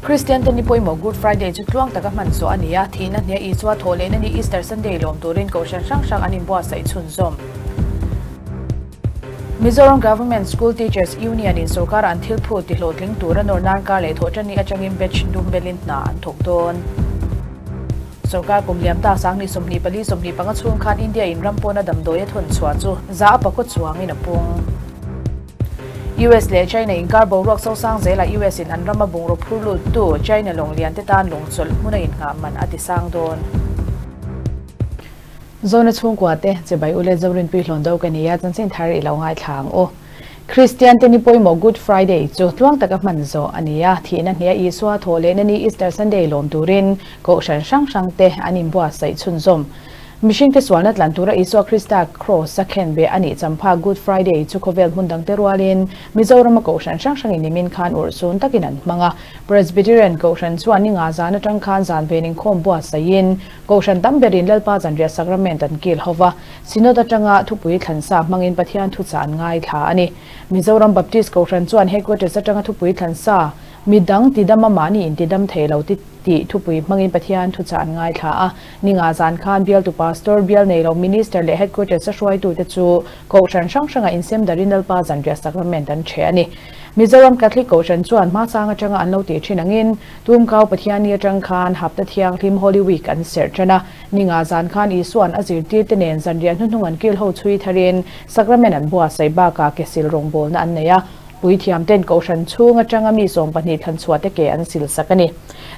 Kristian te ni pawimawh Good Friday chu tluang taka hman zawh a ni a, thihna hnia Isua thawh lehna ni Easter Sunday lawm turin kohhran hrang hrang an inbuatsaih chhunzawm. Mizoram Government School Teachers Union in sorkara an thil phut tihlawhtling tura nawr nan kar leh thawh tan ni atangin batch dumbelin hna an thawk dawn. Sorkar kum liam ta sangni 24 25 chhung khan India in ram pawna damdawi a thawn chhuah chu za a pakaw chuangin a pung. US leh China inkar boruak sosang zelah US in an rama bungraw phur luttu China lawng lian te tan lawng chawlh hmuna innghah man a ti sang dawn. Zona chhungkua te, Chibai u leh Zorinpui hlawn do ka ni a, chanchin thar i lo ngaithla ang u. Kristian te ni pawimawh Good Friday chu tluang taka hman zawh a ni a, thihna hnia Isua thawh lehna ni Easter Sunday lawm turin Kohhran hrang hrang te an inbuatsaih chhunzawm. Mihring te sualna tlan tura Isua Krista Kraws a khen ve a nih champha Good Friday chu khawvel hmun dang te rualin Mizorama Kohhran hrang hrangin nimin khan urhsun takin an hmang a. Presbyterian Kohhran chuan ni nga zan atang khan zan ven inkhawm buatsaihin Kohhran tam berin Lalpa Zanriah Sacrament an kil ho va, Synod atanga thupui thlansa hmangin Pathian thuchah an ngaithla a ni. Mizoram Baptist Kohhran chuan Headquarters atanga thupui thlansa, Midang tidama mahni intidam thei lo ti tih thupui hmangin Pathian thuchah an ngaithla a. Ninga zan khan bialtu Pastor, bial nei lo Minister leh Headquarters a hruaitute chu Kohhran hrang hranga insem darin Lalpa Zanriah Sacrament an ṭheh a ni. Mizoram Catholic Kohhran chuan hmasang atanga an lo tih ṭhin angin Tumkau Pathianni atang khan Hapta Thianghlim Holy Week an serh ṭan a. Ninga zan khan Isua'n a zirtirte nen zanriah hnuhnung an kil ho chhui tharin Sacrament an buatsaih bakah kesil rawngbawlna an nei a. Puithiamten Kohhran chhung atanga mi 20 thlanchhuahte ke an silsak a ni.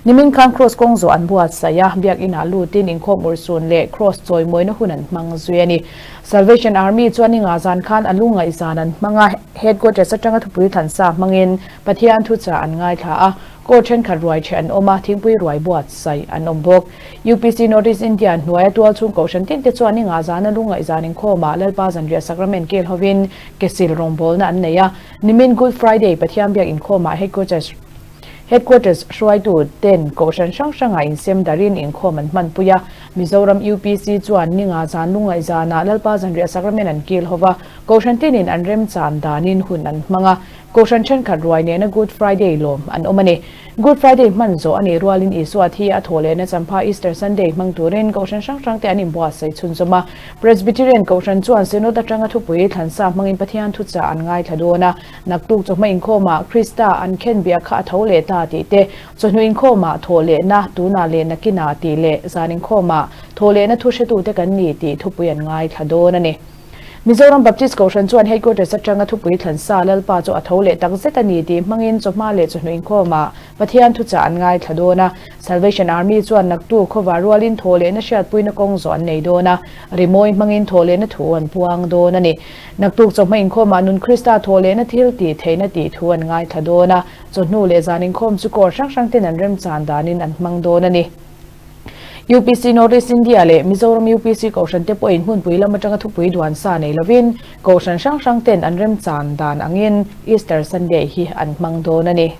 Nimin khan Kraws kawng zawh an buatsaih a, Biakinah lutin inkhawm urhsun leh Kraws chawimawina hun an hmang zui a ni. Salvation Army chuan ninga zan khan a lungngaih zan an hmang a, Headquarters atanga thupui thlansa hmangin Pathian thuchah an ngaithla a, Court thenkhat ruai chhe an awm a, thingpui ruai buatsaih an awm bawk. UPC North East India hnuaia tual chhung kohhran tin te chuan ninga zana lungngaih zan inkhawmah Lalpa Zanriah Sacrament kel hovin kesil rawngbawlna an nei a. Nimin Good Friday Pathian biak inkhawmah Headquarters Headquarters hruaitu ten kohhran hrang hrangah insem darin inkhawm an hmanpui a. Mizoram UPC chuan ninga zan lungngaih zanah Lalpa Zanriah Sacrament an kil hova, kohhran tinin an remchan danin hun an hmang a. Kohhran thenkhat ruai nena Good Friday lawm an awm a ni. Good Friday hman zawh a nih rualin Isua thi a thawh lehna champha Easter Sunday hmang turin Kohhran hrang hrangte an inbuatsaih chhunzawm a. Presbyterian Kohhran chuan Synod atanga thupui thlansa hmangin Pathian thuchah an ngaithla dawn a. Naktuk chawhma inkhawmah Krista an khen biak kha a tho leh ta tih te, chawhnu inkhawmah thawh lehna tunah leh nakinah tih leh zan inkhawmah thawh lehna thu hretute kan ni tih thupui an ngaithla dawn a ni. Mizoram Baptist Kohhran chuan Headquarters atanga thupui thlansa Lalpa chu a tho leh tak zet a ni tih hmangin chawhma leh chawhnu inkhawmah Pathian thuchah an ngaithla dawn a. Salvation Army chuan naktu khawvar rualin thaw lehna hriatpuina kawng zawh an nei dawn a, rimawi hmangin thaw lehna thu an puang dawn a ni. Naktuk chawhma inkhawmah Nun Krista thaw lehna thil tih theihna tih thu an ngaithla dawn a, chawhnu leh zan inkhawm chu kawr hrang hrang ten an remchan danin an hmang dawn a ni. UPC North East India leh Mizoram UPC Kohhran te pawhin hmunpui lam atanga thupui duan sa nei lovin Kohhran hrang hrang ten an remchan dan angin Easter Sunday hi an hmang dawn a ni.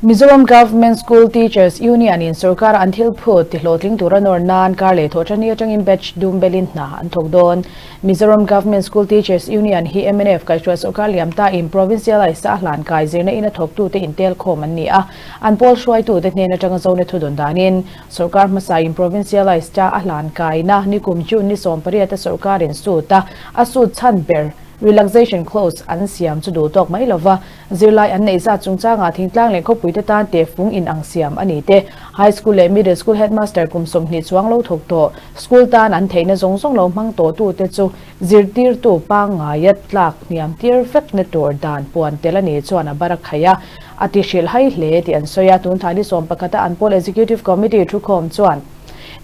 Mizoram Government School Teachers Union in sorkara an thil phut tihlawhtling tura nawr nan kar leh thawhṭani atangin batch dum belin hna an thawk dawn. Mizoram Government School Teachers Union hi mnf kaihhruai sorkar liam ta in provincialised a hlan kai zirna ina thawktute intelkhawm an ni a. An pawl hruaitute hnen atanga zone thu dawn danin sorkar hmasa in provincialised a a hlan kaina nikum June ni 18 a sorkarin suit a a suit chhan ber relaxation clause an siam chu duh tawk mai lova zirlai an neih zat chungchangah thingtlang leh khawpuite tan tehfung in ang siam a ni te. High School leh Middle School Headmaster kum 20 chuang lo thawk tawh school tan an theihna zawng zawng lo hmang tawhtute chu zirtirtu pangngaia tlak hniam tir vekna tur dan puan tel a ni chuan a bar a khaih a, a ti hrilh hai hle tih an sawi a. Tun thla ni 11 a an pawl Executive Committee thukhawm chuan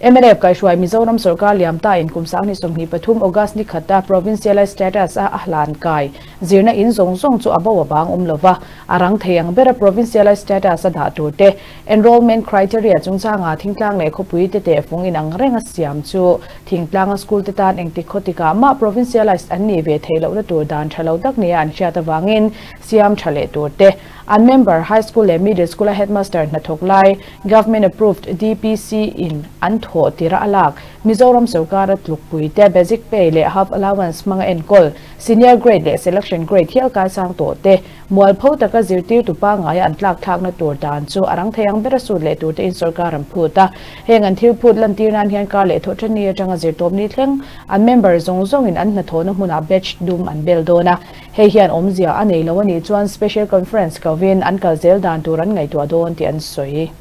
mnf kaihhruai Mizoram sorkar liam ta in kum 2023 August ni khata Provincialised Status a a hlan kai zirna in zawng zawng chu a bo a bang awm lova, a rang thei ang bera Provincialised Status a dah tur te Enrollment criteria chungchanga thingtlang leh khawpui te tehfung inang reng a siam chu thingtlanga school te tan engtik khaw tikah mah provincialised an nih ve theih lohna tur dan tha lo tak nia an hriat avangin Siam tha leh tur te, an member High School leh Middle School a Headmaster hnathawk lai Government Approved DPC in an thawh tirh a lak Mizoram sorkar a tlukpui te Basic Pay leh Half Allowance hmanga enkawl Senior Grade leh Selection Grade hial kaisang tawh te mualpho taka zirtirtu pangaia an tlak thlakna tur dan chu a rang thei ang bera sut leh tur te in sorkar an phut a. Heng an thil phut lantir nan hian kar leh thawh then ni atanga zirtawpni thleng an member zawng zawngin an hnathawhna hmunah batch dum an bel dawn a. Hei hian awmzia a nei lo a nih chuan Special Conference kovin an kal zel dan tur an ngaihtuah dawn tih an sawi.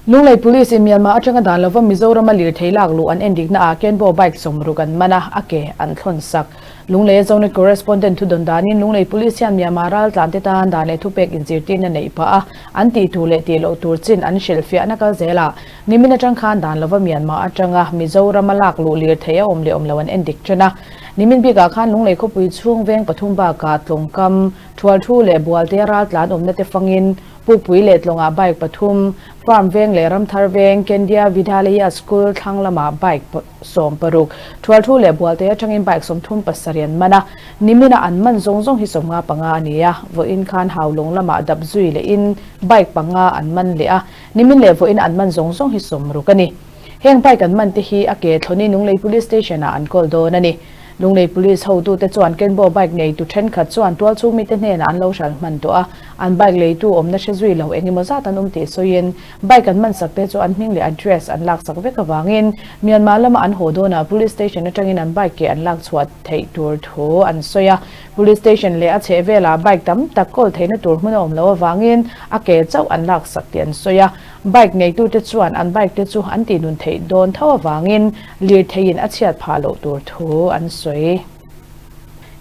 Lunglei Police in Myanmar atanga dan lova Mizorama lirthei lak luh an endikna ah Kenbo bike sawmruk an man a, a ke an thlawn sak. Lunglei a Zonet Correspondent thu dawn danin Lunglei Police hian Myanmar raltlan te tan dan leh thupek inzirtirna neih pah a, an tih tur leh tih loh tur chin an hrilhfiahna kal zel a. Nimin atang khan dan lova Myanmar atanga Mizorama lak luh lirthei a awm leh awm lo an endik ṭan a. Nimin bikah khan Lunglei khawpui chhung veng pathum bakah Tlawngkam, Thualthu leh Bualtea raltlan awmna te fangin Pukpui leh Tlawngah bike pathum, Farm veng leh Ramthar veng, Kendia Vidalaya School thlang lamah bike 16, Thualthu leh Bualtea atangin bike 37 an man a. Nimina an man zawng zawng hi 55 a ni a, vawiin khan Haulawng lamah dap zui lehin bike panga an man leh a. Nimin leh vawiin an man zawng zawng hi 60 a ni. Heng bike an man te hi a ke thlawnin Lunglei Police Station ah an kawl dawn a ni. Lunglei Police hotute chuan Kenbo bike neitu thenkhat chuan tualchhung mite hnenah an lo hral hman tawh a, an bike leitu awmna hre zui lo eng emaw zat an awm tih sawiin bike an man sak te chu an hming leh address an laksak vek avangin Myanmar lama an haw dawnah Police Station atangin an bike ke an lak chhuah theih tur thu an sawi a. Police Station leh a chhehvelah bike tam tak kawl theihna tur hmun a awm loh avangin a ke chauh an laksak tih an sawi a. Bike neitute chuan an bike te chu an tihnun theih dawn tho avangin lirtheiin a chhiat phah loh tur thu an sawi.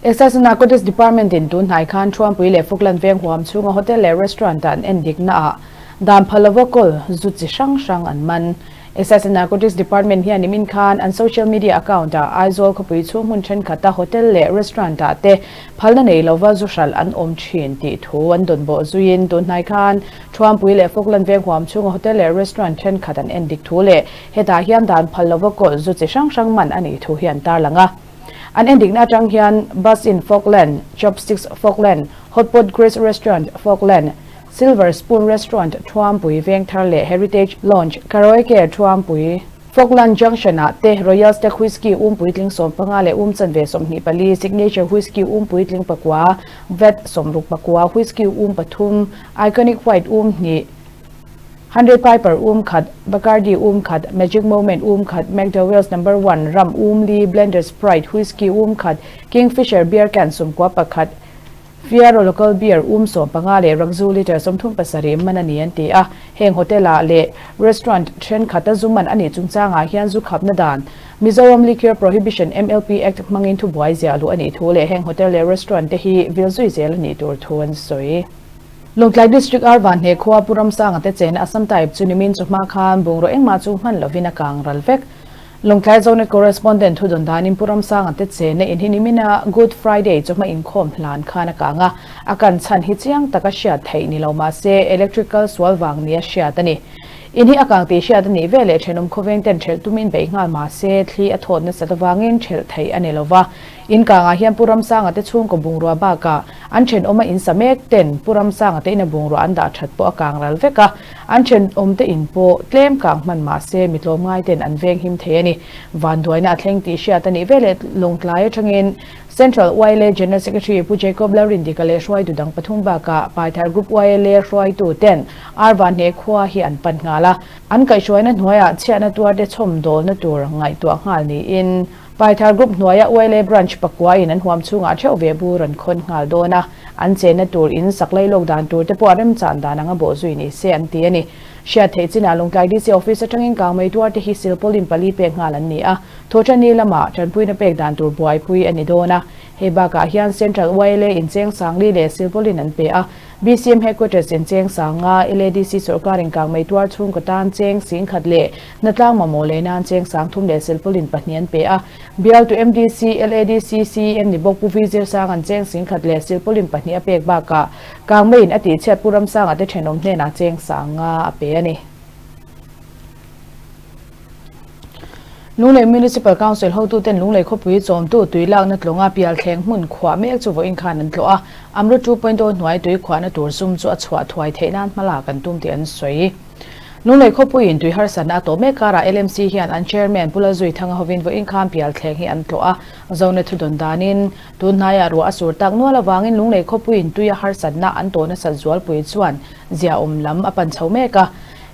Excise and Narcotics Department in tun hnai khan Thuampui leh Fuklan veng huam chhunga hotel leh restaurant ah an en dikna ah dan phal lova kawl zu chi hrang hrang an man. Excise and Narcotics Department hian nimin khan an social media account ah Aizawl khawpui chhung hmun thenkhat a hotel leh restaurant ah te phalna nei lova zu hralh an awm thin tih thu an dawn bawh zuiin tun hnai khan Thuampui leh Falkland veng huam chhunga hotel leh restaurant thenkhat an en dik thu leh hetah hian dan phal lova kawlh zu chi hrang hrang man a nih thu hi an tarlang a. An en dikna atang hian Bus Inn Falkland, Chopsticks Falkland, Hotpot Grace Restaurant Falkland, Silver Spoon Restaurant Thuampui Vengthar leh Heritage Lounge Karaoke Thuampui Falkland Junction ah te Royal Stag Whisky um puitling 15 leh um chanve 24, Signature Whisky um puitling pakua, Vat 64, Whisky um pathum, Iconic White um hnih, Hundred Piper um khat, Bacardi um khat, Magic Moment um khat, McDowell's Number One Rum um li, Blenders Pride Whisky um khat, Kingfisher Beer Can 91, Fiero Local Beer um 15 leh Rakzu litre 37 man a ni an ti a. Heng hotel ah leh restaurant thenkhat a zu man a nih chungchangah hian zu khapna dan Mizoram Liquor Prohibition, MLP, Act hmangin thubuai ziah luh a nih thu leh heng hotel leh restaurant te hi vil zui zel a nih tur thu an sawi. Lawngtlai District Arvanhne khua Pu Ramsanga te chena Assam Type chu nimin chu hma khan bungraw engmah chu hman lovin a kang ral vek. Lawngtlai Zonet Correspondent thu dawn danin Pu Ramsanga te chena in hi nimina Good Friday chu hma inkhawm hlan khan a kang a, a kan chhan hi chiang taka hriat theih ni lo mahse electrical sual vang nia hriat a ni. In hi a kang tih hriat a nih veleh thenawm khawveng ten ṭhelh tumin beih nghal mahse thli a thawt nasat avangin ṭhelh theih a ni lo va. In kangah hian Pu Ramsanga te chhungkaw bungrua bakah an thenawma in sa mek ten Pu Ramsanga te ina bungrua an dah that pawh a kang ral vek a, an thenawm te in pawh tlem kang hman mahse mi tlawmngai ten an veng him thei a ni. Vanduaina a thleng tih hriat a nih veleh Lawngtlai atangin Central YLA General Secretary Pu Jacob Lalrindika leh hruaitu dang pathum bakah Paithar Group YLA hruaitu ten Arvanhne khua hi an pan nghal a, an kaihhruaina hnuaiah chhiatna tuarte chhawmdawlna tur ngaihtuah nghal niin Paithar Group hnuaia YLA Branch pakua in an huam chhungah theuh ve bur an khawn nghal dawn a, an chenna tur in sak lailawk dan tur te pawh a remchan dan anga bawh zui ni se an ti a ni. Hriat theih chinah Lawngtlai DC Office atangin kangmei tuarte hi silpawlin pali pek nghal an ni a, Thawhṭanni lamah ṭanpuina pek dan tur buaipui a ni dawn a, hei bakah hian Central YLA incheng sangli leh silpawlin an pe a, BCM Headquarters incheng sanga LADC sawrkarin kangmei tuar chhungkaw tan cheng singkhat leh hnatlang mamawh leh nan cheng 3000 leh silpawlin pahnih an pe a, bialtu MDC, LADC, CEM ni bawk Pu Vi Zirsang an cheng singkhat leh silpawlin pahnih a pek bakah kangmeiin a tihchhiat Pu Ramsanga te ṭhenawm hnenah cheng sanga a pe a ni. Lunglei Municipal Council hotuten Lunglei khawpui chawmtu tui lakna tlawnga pialthleng hmun khuah mek chu vawiin khan an tlawh a, Amrut 2.0 hnuai tui khuahna tur sum chu a chhuah thuai theih nan hmalak an tum tih an sawi. Lunglei khawpuiin tui harsatna a tawh mek karah LMC hian an Chairman Pu Lalzuithanga hovin vawiin khan pialthleng hi an tlawh a, Zone thudawn danin tun hnaiah ruah a sur tak nual avangin Lunglei khawpuiin tuia harsatna an tawh nasat zualpui chuan ziaawm lam a pan chho mek a.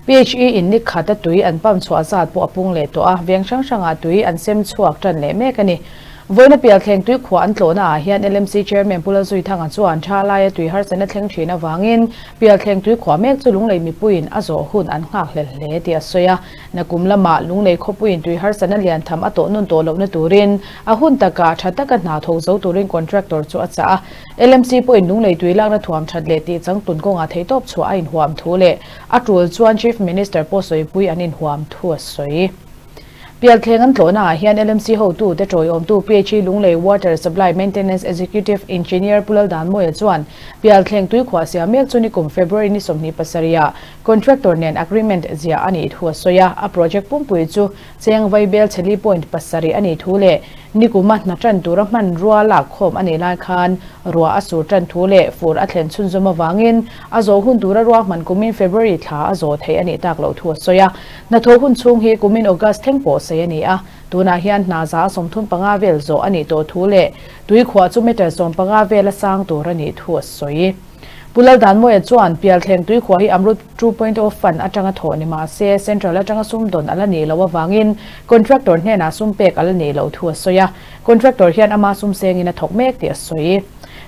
PHE in ni khata tui an pump chhuah zat pawh a pung leh tawh a, veng hrang hrangah tui an sem chhuak tan leh mek a ni. Vawiina pialthleng tui khuah an tlawhna ah hian LMC Chairman Pu Lalzuithanga chuan tha laia tui harsatna thleng thin avangin pialthleng tui khuah mek chu Lunglei mipuiin a zawh hun an nghakhlel hle tih a sawi a. Nakum lamah Lunglei khawpuiin tui harsatna lian tham a tawh nun tawh lohna turin a hun takah tha taka hna thawk zo turin contractor chu a chah a. LMC pawhin Lunglei tui lakna thuam that leh tih changtlun kawngah theihtawp chhuah a inhuam thu leh A tul chuan Chief Minister pawh sawipui an inhuam thu a sawi. Pialthleng an tlawhna ah hian LMC hotute tawiawmtu PHE Lunglei Water Supply Maintenance Executive Engineer Pu Laldanmawia chuan Pialthleng tuikhuah siam mek chu nikum February ni 27 ah Contractor nen agreement ziah a nih thu a sawi a, a project pumpui chu cheng vaibel chheli point pasarih a nih thu leh Nikuma hna tan tura hmanrua lak khawm a nih lai khan ruah a sur tan thu leh fur a thlen chhunzawm avangin a zawh hun tura ruahman kumin February thla a zawh theih a nih tak loh thu a sawi a. Hnathawh hun chhung hi kumin August thleng pawh sawi a ni a, tunah hian hna za 35 vel zawh a nih tawh thu leh tuikhuah chu meter 15 vel a sang tur a nih thu a sawi. Pu Laldanmawia chuan Pialthleng tuikhuah hi Amrut 2.0 Fund atanga thawh ni mah se Central atanga sumdawn a la nih loh avangin Contractor hnenah sum pek a la nih loh thu a sawi a, Contractor hian ama sum sengin a thawk mek tih a sawi.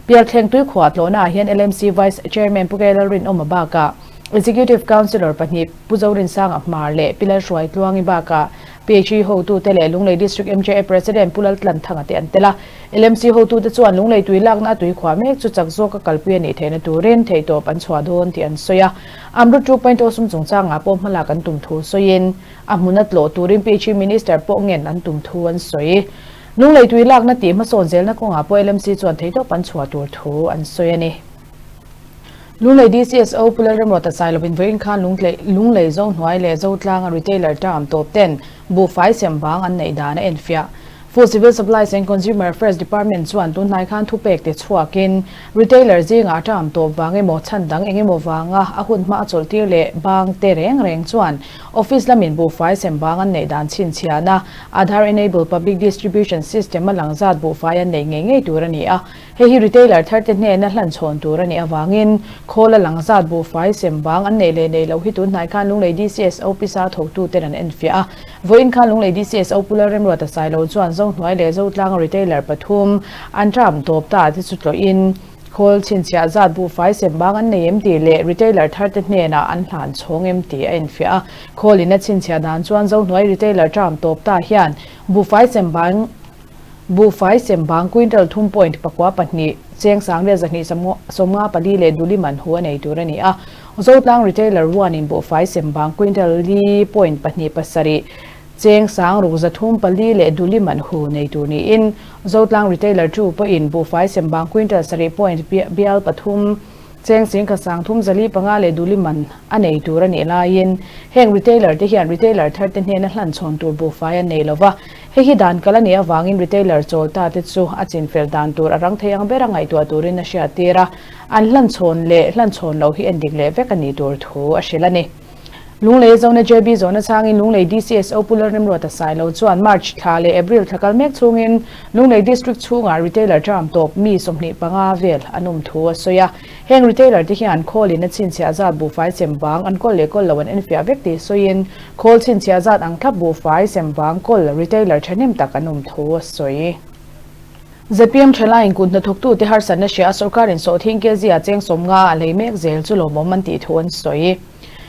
Pialthleng tuikhuah tlawhnaah hian LMC Vice Chairman Pu Kei Lalrinawma bakah Executive Councillor pahnih Pu Zorinsanga Hmar leh Pi Lalhruaitluangi bakah PHE hotute leh Lunglei District MJA President Pu Laltlanthanga te an tel a. LMC hotute chuan Lunglei tui lakna a tui khuah mek chu chak zawka kalpui a nih theihna turin theihtawp an chhuah dawn tih an sawi a. Amrut 2.0 sum chungchangah pawh hmalak an tum thu sawiin a hmuna tlawh turin PHE Minister pawh ngen an tum thu an sawi. Lunglei tui lakna tih hmasawn zelna kawngah pawh LMC chuan theihtawp an chhuah tur thu an sawi a ni. Lunglei DCSO Pu Lalremruata Sailovin vawiin khan Lunglei Zohnuai leh Zotlanga retailer term tawp ten buhfai sem vang an neih dan a enfiah. Food Civil Supplies and Consumer Affairs Department chuan tunhnai khan thupek ti chhuakin retailer zingah term tawp vang emaw chhan dang eng emaw vanga a hun hma a chawlhtir leh bang te reng reng chuan office lamin buhfai sem vang an neih dan chhinchhiahna Aadhaar Enabled Public Distribution System a lang zat buhfai an neih ngei ngei tur a ni a. Hei hi retailer tharte hnena hlan chhawn tur a nih avangin khawl a lang zat buhfai sem vang an neih leh neih loh hi tunhnai khan Lunglei DCSO pisa thawktuten an enfiah a. Vawiin khan Lunglei DCSO Pu Lalremruata Sailo chuan Zohnuai leh Zotlanga retailer pathum an term tawp ta te chu tlawhin khawl chhinchhiah zat buhfai sem vang an nei em tih leh retailer tharte hnenah an hlan chhawng em tih a enfiah a. Khawlin a chhinchhiah dan chuan Zohnuai retailer term tawp ta hian buhfai sem vang Buhfai sem bang quintal thum point pakua pahnih, cheng sangriat zahnih sawmnga pali leh duli man hu a nei tur a ni a. Zotlang retailer Ruanin buhfai sem bang quintal li point pahnih pasarih, cheng sang ruk zathum pali leh duli man hu nei tur niin Zotlang retailer two pawhin buhfai sem bang quintal sarih point bial pathum, Cheng singkhat sang thum zali panga leh duli man a nei tur a nih laiin heng retailer te hian retailer thar te hnena hlan chhawn tur buhfai an nei lova, hei hi dan kal a nih avangin retailer chawl ta te chu a chinfel dan tur a rang thei ang bera ngaihtuah turin a hriattir a, an hlan chhawn leh hlan chhawn loh hi endik leh vek a nih tur thu a hrilh a ni. Lunglei Zona JB zawhna chhangin Lunglei DCSO Pu Lalremruata Sailo chuan March thla leh April thla kal mek chhungin Lunglei District chhungah retailer term tawp mi 25 vel an awm thu a sawi a. Heng retailer te hian khawlin a chhinchhiah zat buhfai sem vang an kawl leh kawl lo an enfiah vek tih sawiin khawl chhinchhiah zat ang thlap buhfai sem vang kawl retailer thahnem tak an awm thu a sawi. Zpm thalaiin kut hnathawktute harsatna hria a sawrkarin sawhthing kg-a cheng 50 a lei mek zel chu lawmawm an tih thu an sawi.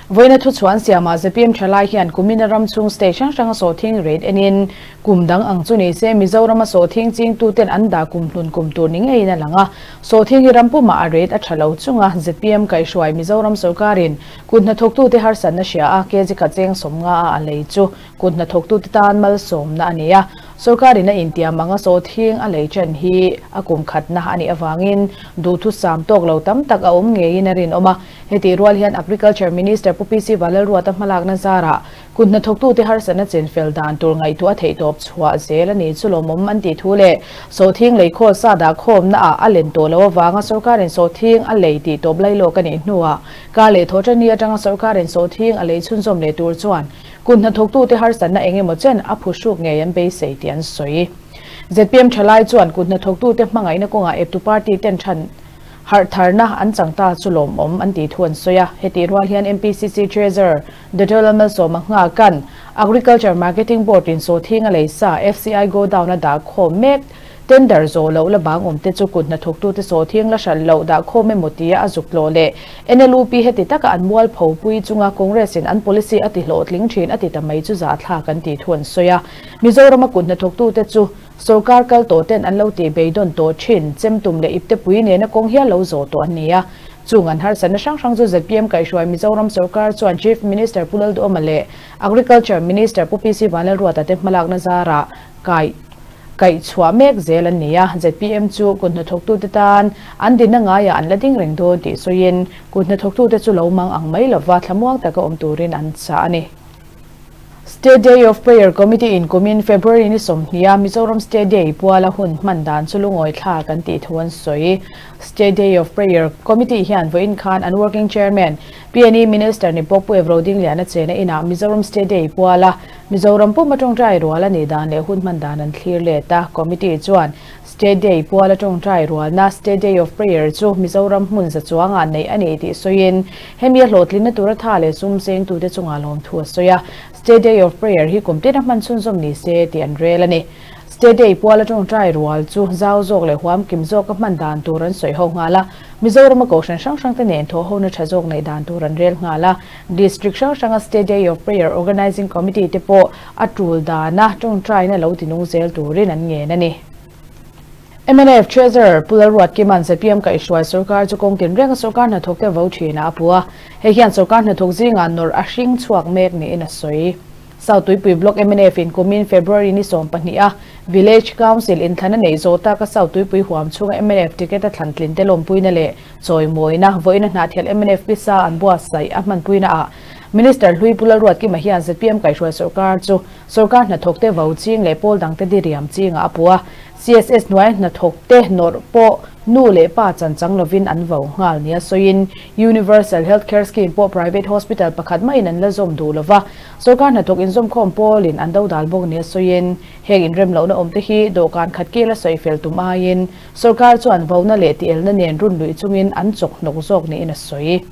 Vawiina thuchhuah an siamah zpm thalai hian kumina ram chhung state hrang hranga sawhthing rate enin kum dang ang chu ni se Mizorama sawhthing chingtuten an dah kum hlun kum tur ni ngeiin a lang a. Sawhthing hi ram pumah a rate a tha lo chunga zpm kaihhruai Mizoram sawrkarin kut hnathawktute harsatna hria a kg khat cheng 50 a a lei chu kut hnathawktute tan malsawmna a ni a. Sorkarin a intiam anga sawhthing a lei chen hi a kum khatna a nih avangin duhthusam tawk lo tam tak a awm ngeiin a rinawm a. Hetih rual hian Agriculture Minister Pu PC Valalruata hmalakna zarah kut hnathawktute harsatna chenfel dan tur ngaihtuah a theihtawp chhuah zel a ni chu lawmawm an tih thu leh sawhthing leikhawl sa dahkhawmna ah a len tawh loh avanga sorkarin sawhthing a lei tih tawp lailawk a nih hnuah kar leh thawhṭanni atanga sorkarin sawhthing a lei chhunzawm leh tur chuan Kut hnathawktute harsatna eng emaw chen a phuhruk ngei an beisei tih an sawi. Zpm thalai chuan kut hnathawktute hmangaihna kawngah eptu party ten than harh tharna an chang ta chu lawmawm an tih thu an sawi a. Hetih rual hian MPCC Treasurer Doctor Lalmalsawma Nghakan Agriculture Marketing Board in sawthinga lei sa FCI Godown a dah khawm mek Tender zawh loh la bang awmte chu kut hnathawktute sawhthiang la hralh loh dah khawm emaw tia a zuk tlawh leh NLUP heti taka an mualpho pui chunga Congress in an policy a ti hlawhtling thin a ti ta mai chu zahthlak an tih thu an sawi a. Mizorama kut hnathawktute chu sorkar kal tawh ten an lo tih beidawn tawh thin, chemtum leh iptepui nena kawng hial lo zawh tawh an ni a. Chung an harsatna hrang hrang chu zpm kaihhruai Mizoram sorkar chuan Chief Minister Pu Lalduhoma leh Agriculture Minister Pu PC Vanlalruata te hmalakna zarah kai Kaih chhuah mek zel an ni a, zpm chu kut hnathawktute tan an dinna ngaiah an la ding reng dawn tih sawiin kut hnathawktute chu lo mang ang mai lova thlamuang taka awm turin an chah a ni. State Day of Prayer Committee in kumin February ni 20 a Mizoram State Day puala hun hman dan chu lungawi thlak an tih thu an sawi. State Day of Prayer Committee hian vawiin khan an Working Chairman, PNE Minister ni bawk Pu Evro Dingliana chena inah Mizoram State Day puala Mizoram puma tawngtai rual a nih dan leh hun hman dan an thlir let a, Committee chuan State Day puala tawngtai rualna State Day of Prayer chu Mizoram hmun za chuangah neih a ni tih sawiin hemi a hlawhtlinna tura tha leh sum chengtute chungah lawmthu a sawi a, State Day of Prayer hi kum tina hman chhunzawm ni se tih an rel a ni. State Day puala tawngtai rual chu zau zawk leh huam kim zawka hman dan tur an sawi ho nghal a, Mizorama kohhran hrang hrangte nen thawhhona tha zawk neih dan tur an rel nghal a. District hrang hranga State Day of Prayer Organising Committee te pawh a tul dana tawngtaina lo tinung zel turin an ngen a ni. Mnf Treasurer Pu Lalruatkima'n zpm kaihhruai sorkar chu kawng tinrenga sorkar hnathawkte vo thinah a pu a, hei hian sorkar hnathawk zingah nawrh a hring chhuak mek niin a sawi. South Tuipui Block mnf in kumin February ni 12 a Village Council inthlan a neih zawh taka South Tuipui huam chhunga mnf ticket a thlan tlin te lawmpuina leh Chawimawina, vawiina hnahthial mnf pisa an buatsaih a hmanpuina ah Minister hlui Pu Lalruatkima hian zpm kaihhruai sorkar chu sorkar hnathawkte vo ching leh pawl dangte diriam chingah a puh a, CSS hnuaia hnathawkte nawrh pawh nu leh pa chan chang lovin an vo nghal nia sawiin Universal Health Care Scheme pawh private hospital pakhat mahin an la zawm duh lova, sorkar hnathawk inzawmkhawm pawlin an dodal bawk nia sawiin heng inremlohna awmte hi dawhkan khat kela sawifel tum aiin Sorkar chuan vona leh tielna nen run luih chungin an chawk hnawk zawk niin a sawi.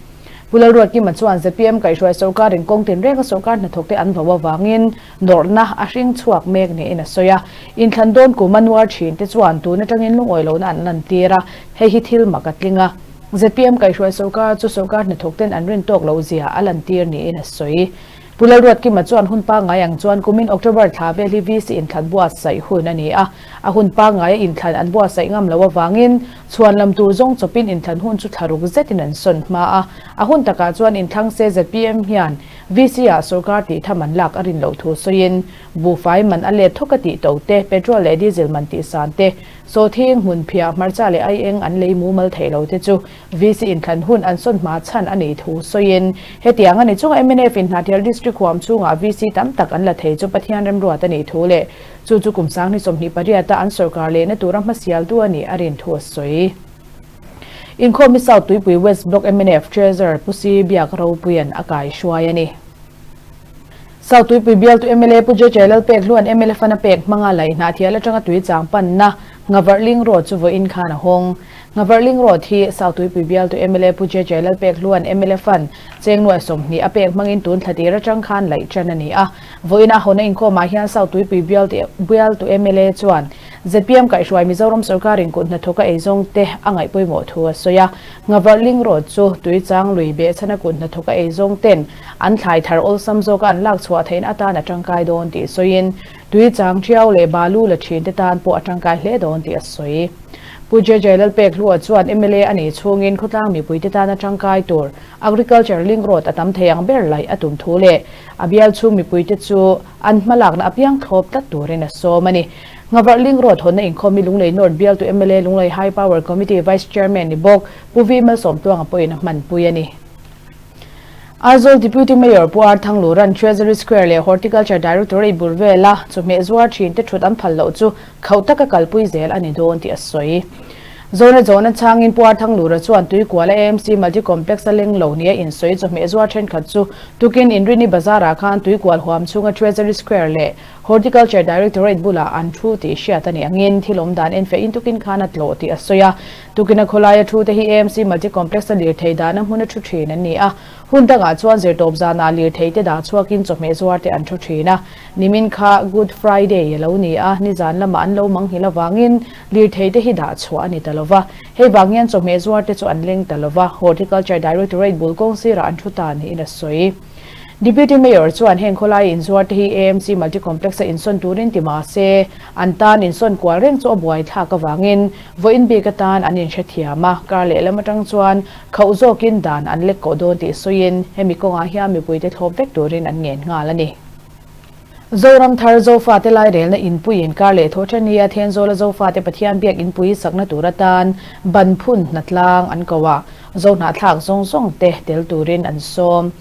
Pu Lalruatkima chuan zpm kaihhruai sorkarin kawng tinrenga sorkar hnathawkte an vo avangin nawrhna a hring chhuak mek niin a sawi a. Inthlan dawn kum a nuar thin te chuan tun atangin lungawi lohna an lantir a, hei hi thil mak a tling a. Zpm kaihhruai sorkar chu sorkar hnathawkten an rin tawk loh zia a lantir niin a sawi. Pu Lalruatkima chuan hun pangngai ang chuan kumin October thla vel hi VC inthlan buatsaih hun a ni a, a hun pangngaia inthlan an buatsaih ngam loh avangin chhuan lam tur zawng chawpin inthlan hun chu thla ruk zetin an sawn hma a, a hun takah chuan inthlang se zpm hian VC ah sorkar tih tham an lak a rin loh thu sawiin buhfai man a let thawk a tih to te, petrol leh diesel man tih san te, sawhthing, hmunphiah, hmarcha leh aieng an lei mumal theih lo te chu VC inthlan hun an sawn hma chhan a nih thu sawiin, hetiang a ni chunga mnf in Hnahthial District huam chhungah VC tam tak an la thei chu Pathian remruat a nih thu leh chu chu kum sang ni 28 a an sorkar lehna tura hmasialtu a nih a rin thu a sawi. Inkhawm hi South Tuipui West Block mnf Treasurer Pu Si Biak Ropuia'n a kaihruai a ni. South Tuipui bialtu mla Pu JJ Lalpek hluan mla fana pek hmanga laih Hnahthial atanga tui chang panna Nghavarhling Road chu vawiin khan a hawng. Nghavarhling Road hi South Tuipui bialtu mla Pu JJ Lalpek hluan mla fund cheng nuai 20 a pek hmangin tun thla tir atang khan laih tan a ni a. Vawiin a hawn a inkhawmah hian South Tuipui bialtu mla chuan zpm kaihhruai Mizoram sorkarin kut hnathawka eizawngte a ngaih pawimawh thu a sawi a. Nghavarhling Road chu tui chang lui behchhana kut hnathawka eizawngten an thlai thar awlsam zawka an lak chhuah theihna atan a tangkai dawn tih sawiin tui chang thiau leh balu la thin te tan pawh a tangkai hle dawn tih a sawi. Pu JJ Lalpekhlua chuan mla a nih chhungin khawtlang mipuite tana tangkai tur Agriculture Link Road a tam thei ang ber laih a tum thu leh a bial chhung mipuite chu an hmalakna apiang thlawp tlat turin a sawm a ni. Nghavarh Link Road hawnna inkhawm hi Lunglei North bialtu mla Lunglei High Power Committee Vice Chairman ni bawk Pu V Malsawmtluanga pawhin a hmanpui a ni. Aizawl Deputy Mayor Pu R Thanglura'n Treasury Square leh Horticulture Directorate bul vela chawhmeh zuar thinte thut an phal loh chu khauh taka kalpui zel a ni dawn tih a sawi. Zawna zawhna chhangin Pu R Thanglura chuan Tuikuala AMC Multi Complex a leng lo nia insawi chawhmeh zuar thenkhat chu tukin Inrini Bazar-ah khan Tuikual huam chhunga Treasury Square leh Horticulture Directorate bulah an thu tih hriat a nih angin thil awm dan enfiahin tukin khan a tlawh tih a sawi a. Tukina khawlaia thu te hi AMC Multi Complex-a lirthei dahna hmuna thu thin an ni a. Hun dangah chuan zirtawp zanah lirthei te dah chhuakin chawhmeh zuar te an thu thin a. Nimin kha Good Friday a lo ni a, nizan lamah an lo manghilh avangin lirthei te hi dah chhuah a ni ta lo va. Hei vang hian chawhmeh zuar te chu an leng ta lo va, Horticulture Directorate bul kawng sirah an thu ta niin a sawi. Deputy Mayor chuan heng khawlai inzuar te hi AMC Multi Complex a insawn turin ti mah se, an tan insawn kual reng chu a buai thlak avangin vawiin bik atan an inhrethiam a, kar lehlam atang chuan khauh zawkin dan an lek kawh dawn tih sawiin hemi kawngah hian mipuite thlawp vek turin an ngen nghal a ni. Zoram thar Zofate lairelna inpuiin kar leh thaw thania Thenzawla Zofate Pathian biak inpui sakna tur atan ban phun hnatlang an ko a, Zohnahthlak zawng zawng te tel turin an sawm.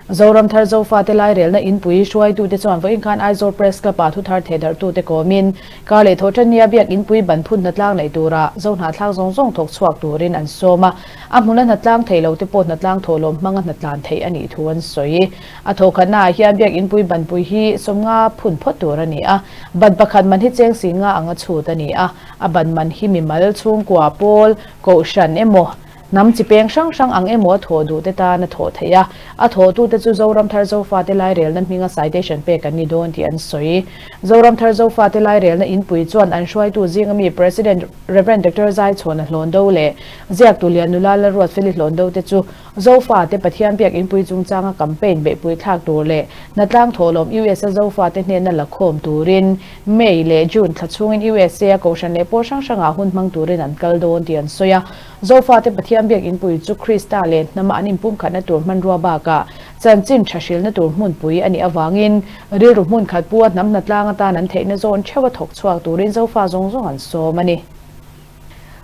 Zoram thar Zofate lairelna inpui hruaitute chuan vawiin khan Aizawl Press Club-ah thuthar thehdarhtute kawmin kar leh thaw thania biak inpui ban phun hnatlang neih turah Zohnahthlak zawng zawng thawk chhuak turin an sawm a, a hmuna hnatlang thei lote pawh hnatlang thawhlawm hmanga hnatlan theih a nih thu an sawi. A thawhkhatnaah hian biakinpui banpui hi 50 phun phawt tur a ni a, ban pakhat man hi cheng si nga anga chhut a ni a, a ban man hi mimal, chhungkua, pawl, kohhran emaw, hnam chi peng hrang hrang ang emaw a thawh duhte tan a thawh theih a, a thawhtute chu Zoram Thar Zofate Lairelna hminga citation pek an ni dawn tih an sawi. Zoram Thar Zofate Lairelna inpui chuan an hruaitu zinga mi President Rev. Doctor Zaichhawna Hlawndo leh Ziaktu Lian Nula Lalruatfeli Hlawndo te chu Zofate Pathian biak inpui chungchanga campaign beihpui thlak tur leh hnatlang thawhlawm US-a Zofate hnena la khawm turin May leh June thla chhungin USA-a kohhran leh pawl hrang hrangah hun hmang turin an kal dawn tih an sawi a. Zofate Pathian biak inpui chu Krista leh hnama an inpumkhatna tur hmanrua bakah chanchin tha hrilna tur hmunpui a nih avangin rilru hmun khat pu-a hnam hnatlang atan an theihna zawn theuha thawk chhuak turin Zofa zawng zawng an sawm a ni.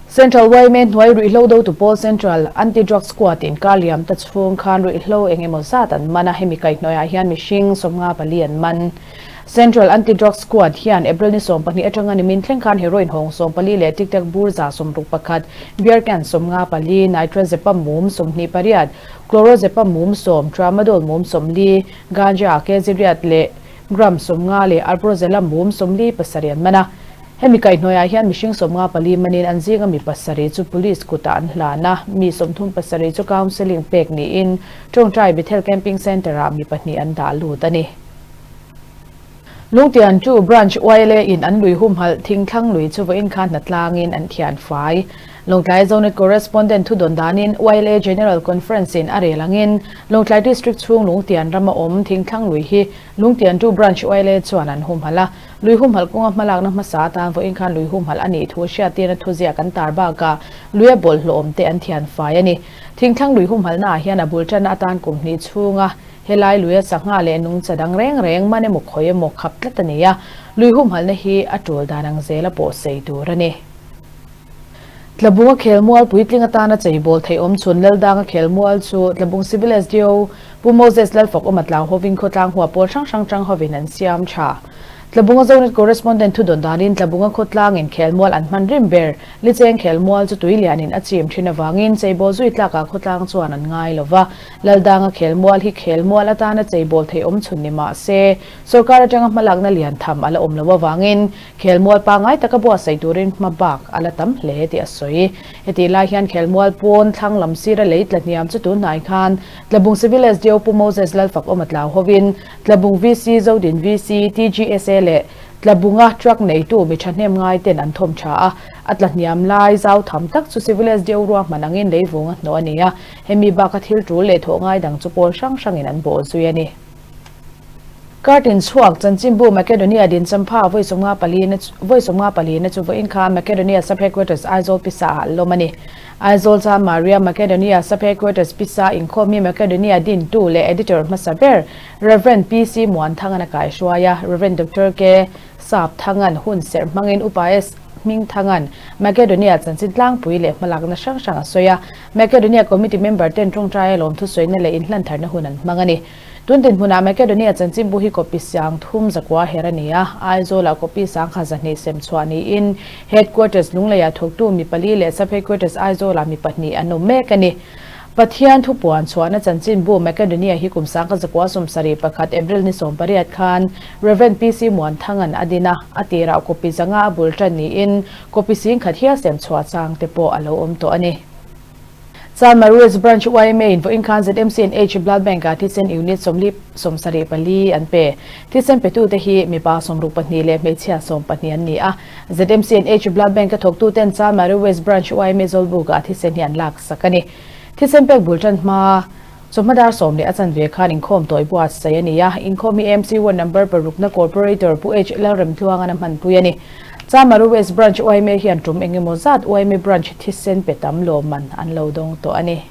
Central yma hnuai ruihhlo dotu pawl Central Anti-Drug Squad in kar liam ta chhung khan ruihhlo eng emaw zat an man a, hemi kaihhnawihah hian mihring 54 an man. Central Anti-Drug Squad hian April ni 12 atanga nimin thleng khan heroin hawng 14 leh tic tac bur 61, beer can 54, nitrazepam mum 28, chlorozepam mum 10, tramadol mum 40, ganja kg riat leh gram 50 leh alprozolam mum 47 an man a. Hemi kaihhnawihah hian mihring 54 manin an zinga mi pasarih chu Police kutah an hlan a, mi 37 chu counselling pek niin Tawngtai Bethel Camping Centre-ah mi pahnih an dah lut a ni. Lungtian chu Branch YLA in an lui humhalh thingthlang lui chu vawiin khan hnatlangin an thian fai. Lawngtlai Zonet Correspondent thudawn danin YLA General Conference in a rel angin Lawngtlai District chhung Lungtian rama awm thingthlang lui hi Lungtian chu Branch YLA chuan an humhalh a. Lui humhalh kawnga hmalakna hmasa atan vawiin khan lui humhalh a nih thu hriattirna thuziak an tar bakah luia bawlhhlawh awmte an thian fai a ni. Thingthlang lui humhalhnaah hian a bul tanna atan kum hnih chhunga helai luia sangha leh nungcha dang reng reng man emaw khawi emaw khap tlat a ni a, lui humhalhna hi a tul dan ang zela pawh sei tur a ni. Tlabunga khelmual puitling atana cheibawl theih awm chhun Laldanga khelmual chu Tlabung Civil SDO Pu Moses Lalfak awm a tlau hovin khawtlang hua pawl hrang hrang tang hovin an siam tha. Tlabunga Zonet Correspondent thudawn danin Tlabunga khawtlangin khelmual an hman rim ber Licheng khelmual chu tui lianin a chim thin avangin cheibawl zui tlakah khawtlang chuan an ngai lova. Laldanga khelmual hi khelmual atana cheibawl theih awm chhun ni mah se sorkar atanga hmalakna lian tham a la awm lo avangin Khelmual pangngai taka buatsaih turin hma bak a la tam hle tih a sawi. Hetih lai hian khelmual pawn thlang lam sira lei tla hniam chu tun hnai khan Tlabung Civil SDO Pu Moses Lalfak awm a tlau hovin Tlabung VC, Zodin VC, TGSA leh Tlabunga truck neitu mi thahnem ngai ten an thawm tha a, a tla hniam lai zau tham tak chu Civil SDO ruahman angin leivung a hnawh a ni a, hemi baka thil tul leh thawh ngai dang chu pawl hrang hrangin an bawh zui a ni. Kartin chhuak chanchinbu Makedonia dinchampha vawi 54 vawi 54 na chu vawiin khan Makedonia Sub-Headquarters Aizawl pisa ah an lawm a ni. Aizawl chuan Maria Makedonia Sub-Headquarters pisa inkhawm hi Makedonia dintu leh Editor hmasa ber Rev. PC Muanthangan a kaihruai a, Rev. Doctor K. Sapthangan hun serh hmangin Upa S. Hmingthangan Makedonia chanchin tlangpui leh hmalakna hrang hrang a sawi a, Makedonia Committee member ten tawngtaia lawmthusawiina leh inhlantharna hun an hmang a ni. Tun dinhmunah Makedonia chanchinbu hi copy siang thum zakua her a ni a, Aizawlah copy sangkha 200 sem chhuah niin Headquarters Lungleiah thawktu mi pali leh Sub-Headquarters Aizawlah mi pahnih an awm mek a ni. Pathian thupuan chhuahna chanchinbu Makedonia hi kum 1971 April ni 18 khan Rev. PC Muanthanga'n a din a, a tirah copy 500 a bul tan niin copy 10,000 hial sem chhuah chang te pawh a lo awm tawh a ni. Chalmarues Branch yma in vawiin khan ZMCNH Blood Bank ah thisen unit 74 an pe. Thisen petute hi mipa 62 leh hmeichhia 12 an ni a. ZMCNH Blood Bank a thawktuten Chalmarues Branch yma Zawlbuk ah thisen hi an lak sak a ni. Thisen pek bul tan hma chawhma dar sawm leh a chanve khan inkhawm tawi buatsaih a ni a. Inkhawm hi AMC Ward Number parukna Corporator Pu H Lalremtluangan a hmanpui a ni. Chamaru West Branch yma hian tum eng emaw zat yma Branch thisen pe tam lawmman an lo dawng tawh a ni.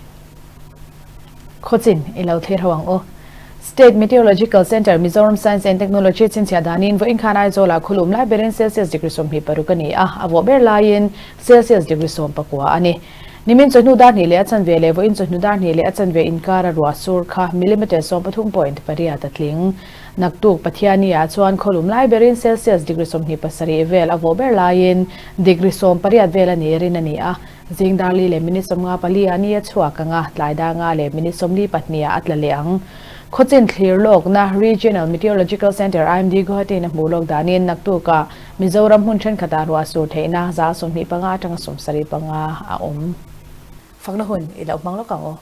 Khawchin i lo thlir ho ang u. State Meteorological Centre, Mizoram Science and Technology chhinchhiah danin vawiin khan Aizawlah khulum lai berin Celsius degree 26 a ni a, a vawh ber laiin Celsius degree 19 a ni. Nimin chawhnu dar hnih leh a chanve leh vawiin chawhnu dar hnih leh a chanve inkara ruah sur kha millimetre 13.8 a tling. Naktuk Pathiani-ah chuan khawlum lai berin Celsius degree 27 vel a vawh ber laiin degree 18 vel a ni rin a ni a. Zing dar li leh minute 54 ah ni a chhuak ang a, tlai dar nga leh minute 42 ah a tla leh ang. Khawchin thlir lawkna Regional Meteorological Centre, IMD, Guwahati-in a hmuh lawk danin naktukah Mizoram hmun thenkhatah ruah sur theihna 25% atanga 75 a awm. Fakna hun i lo hmang lawk ang u.